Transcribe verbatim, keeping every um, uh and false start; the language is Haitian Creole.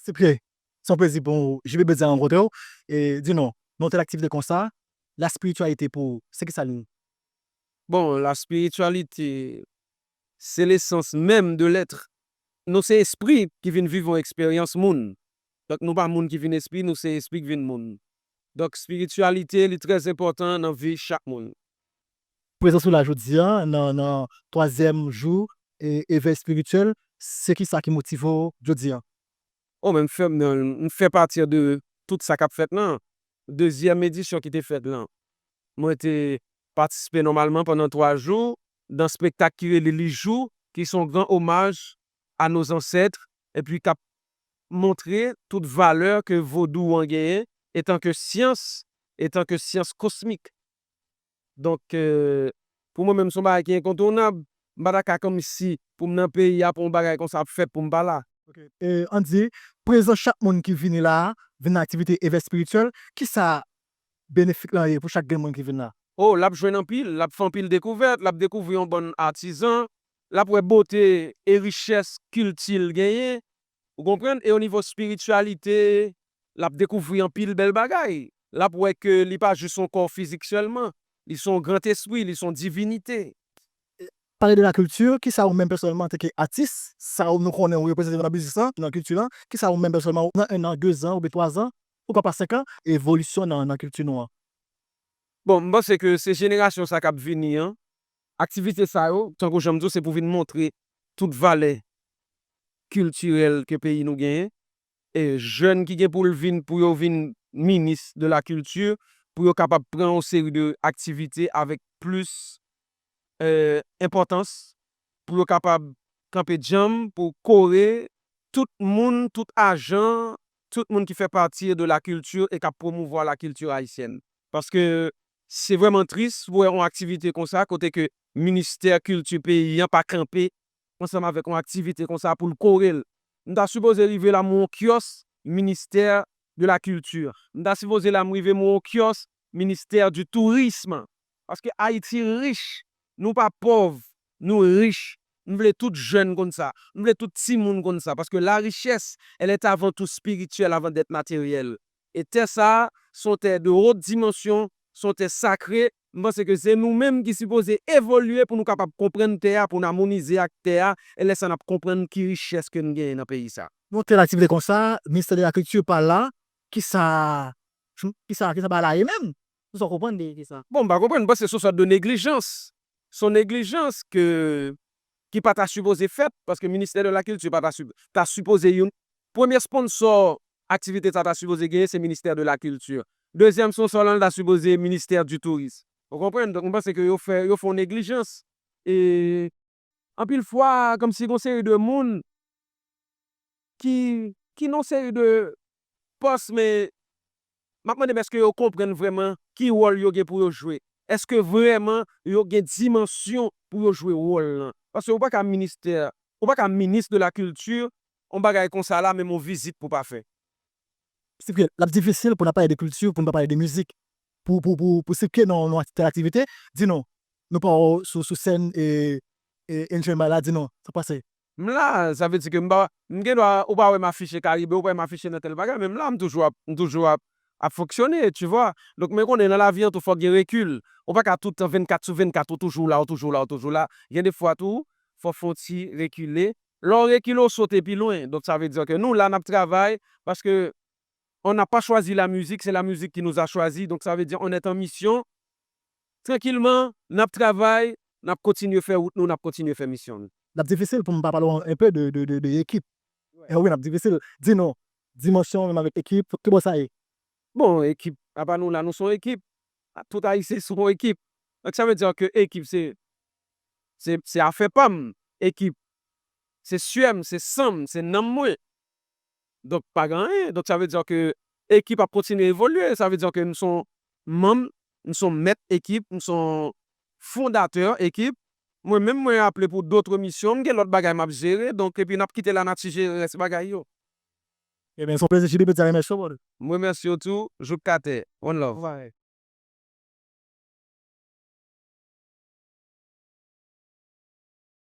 Sipke, se yon plezi pou J B Media rankontre w. E di nou, nan yon tèl aktivite konsa, laspirityalite pou ou, se kisa l ye? Bon, laspirityalite, se lesans menm de lèt. Nou se espri ki vin viv yon eksperyans moun. Donk, nou pa moun ki vin espri, nou se espri ki vin moun. Donk, espirityalite, li trè enpòtan nan vi chak moun. Prezans ou la jodi a, nan, nan twazyèm jou e, evè espirityèl, se kisa ki motive w jodi a? O, men m fè, m, m fè pati de tout sa k ap fèt lan. Dezyèm edisyon ki te fèt lan. Mwen te patisipe nòmalman pandan twa jou nan spektak ki rele Lijou, ki se yon gran omaj a nos ancêtres, epi k ap montre tout valè ke vodou an genyen, etan ke syans, etan ke syans kosmik. Donk, euh, pou mwen menm, se yon bagay ki enkontounab. M pa ta ka kòmsi pou m nan peyi a, pou yon bagay konsa ap fèt, pou m pa la. E, Andy, prezans chak moun ki vini la a, vin nan aktivite evè espirityèl, kisa benefik lan ye pou chak grenn moun ki vin la? O, l ap jwenn anpil, l ap fè anpil dekouvèt, l ap dekouvri yon bann atizan, l ap wè bote e richès kilti l genyen, ou konprann? E o nivo espirityalite, l ap dekouvri anpil bèl bagay. L ap wè ke li pa jis yon kò fizik sèlman, li se yon gran espri, li se yon divinite. Pale de lakilti, kisa ou menm pèsonèlman antanke atis, sa ou nou konnen ou reprezante nan biznis lan, nan kilti lan, kisa ou menm pèsonèlman nan en an, de zan oubyen twa zan, poukwa pa senk an, evolisyon nan, nan kilti nou an? Bon, m panse ke se jenerasyon sa k ap vini an, aktivite sa yo, tankou jan m di w, se pou vin montre tout valè kiltirèl ke peyi nou genyen. E jèn ki gen pou l vin, pou yo vin minis de la kilti, pou yo kapab pran yon seri de aktivite avèk plis, euh, enpòtans, pou yo kapab kanpe djanm, pou kore tout moun, tout ajan, tout moun ki fè pati de la kilti e k ap pwomouvwa la kilti ayisyèn. Paske se vrèman tris pou wè yon aktivite konsa, kote ke ministè kilti peyi an pa kanpe ansanm avèk yon aktivite konsa pou l kore l. M ta sipoze rive la m yon kyòs ministè de la kilti. M ta sipoze la m rive m yon kyòs ministè du tourisme. Paske Ayiti rich, nou pa pòv, nou rich. M vle tout jèn konn sa. M vle tout timoun konn sa. Paske la richesse, elle est avant tout spirituelle avant d'être matérielle. E tè sa a, se yon tè de haute dimension, se yon tè sakre. M panse ke se nou menm ki sipoze evolye pou nou kapab konprann tè a, pou n amonize ak tè a, e lè sa n ap konprann ki richès ke n genyen nan peyi sa. Yon tèl aktivite konsa, ministè de la kilti pa la, kisa, kisa, kisa bagay la ye menm? Ou sa w konprann de kisa? Bon, m pa konprann, m panse se yon sòt de neglijans. Se yon neglijans ke, ki pa ta sipoze fèt, paske ministè de la kilti pa ta, ta sipoze youn. Premye sponsò aktivite sa ta sipoze genyen, se ministè de la kilti. Dezyèm sponsò lan ta sipoze ministè du tourisme. Ou konprann? Donk, m panse ke yo fè, yo fè yon neglijans. E anpil fwa, kòmsi gon seri de moun ki, ki nan seri de pòs, men m ap mande m èske yo konprann vrèman ki wòl yo gen pou yo jwe. Èske vrèman yo gen dimansyon pou yo jwe wòl lan? Paske ou pa ka ministè, ou pa ka minis de la kilti, yon bagay konsa la, menm yon vizit pou pa fè. Sipke, l ap difisil pou n ap pale de kilti, pou n pa pale de mizik. Pou, pou, pou, pou sipke nan yon tèl aktivite, di nou, nou pa wè w sou, sou sèn e, e, Enjoy My Life, di nou, sa k pase? M la, sa vle di ke m pa, m gen dwa, ou pa wè m afiche Karibe, ou pa wè m afiche nan tèl bagay, men m la, m toujou ap, m toujou ap, ap fonksyone, tu vois. Donk, men konnen nan lavi an tou, fòk gen rekil. Ou pa ka tout tan vennkat sou vennkat, ou toujou la, ou toujou la, ou toujou la. Gen de fwa tou, fò w fè yon ti rekile. Lè w rekile, w sote pi lwen. Donk, sa vle di ke nou la, n ap travay, paske on n'a pas choisi la musique, c'est la musique qui nous a choisi. Donk, sa vle di, on est en mission. Trankilman, n ap travay, n ap kontinye fè wout nou, n ap kontinye fè misyon nou. L ap difisil pou m pa pale w enpe de, de, de, de ekip. E wi, l ap difisil. Di nou, dimansyon menm avèk ekip, ki bò sa ye? Bon, ekip, apa nou la, nou se yon ekip. Tout Ayisyen se yon ekip. Donk, sa vle di ke ekip, se, se, se afè pa m. Ekip, se syè m, se san m, se nanm mwen. Donk, pa gen anyen. Donk, sa vle di ke ekip ap kontinye evolye. Sa vle di ke m se yon manm, m se yon mèt ekip, m se yon fondatè ekip. Mwen menm, mwen aple pou dòt misyon, m gen lòt bagay m ap jere. Donk, epi n ap kite lanati jere rès bagay yo. Ebyen, se yon plezi, J B Media remèsye w, brother. M remèsye w tou, jouk atè. One love.